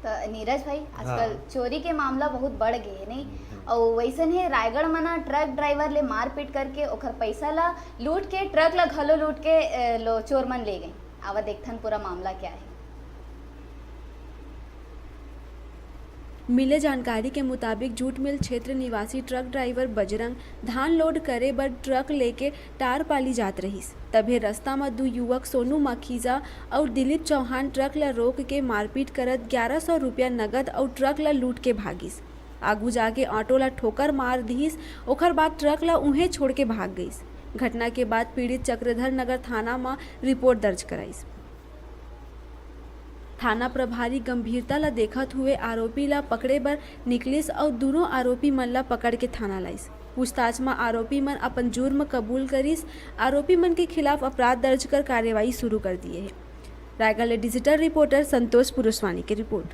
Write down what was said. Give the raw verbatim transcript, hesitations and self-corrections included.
त नीरज भाई, आजकल हाँ। चोरी के मामला बहुत बढ़ गए हे, नहीं? हम्म। अउ वैसन हे, रायगढ़ म ना ट्रक ड्राइवर ले मारपीट करके ओखर पैसा ला लूट के, ट्रक ला घलो लूट के, ए, लो, चोर मन ले गए। आवा देखथन पूरा मामला क्या हे। मिले जानकारी के मुताबिक, जूट मिल क्षेत्र निवासी ट्रक ड्राइवर बजरंग धान लोड करे बर ट्रक लेके टारपाली जात रहिस। तभे रस्ता म दू युवक सोनू माखीजा अउ दिलीप चौहान ट्रक ल रोक के मारपीट करत ग्यारह सौ रुपया नगद अउ ट्रक ल लूट के भागिस। आगू जाके ऑटो ल ठोकर मार दिहिस, ओखर बाद ट्रक ल उहें छोड़ के भाग गइस। घटना के बाद पीड़ित चक्रधर नगर थाना म रिपोर्ट दर्ज कराइस। थाना प्रभारी गंभीरता ल देखत हुए आरोपी ल पकड़े बर निकलिस अउ दूनों आरोपी मन ल पकड़ के थाना लाइस। पूछताछ म आरोपी मन अपन जुर्म कबूल करिस। आरोपी मन के खिलाफ अपराध दर्ज कर कार्रवाई शुरू कर दिए हे। रायगढ़ ले डिजिटल रिपोर्टर संतोष पुरुषवानी के रिपोर्ट।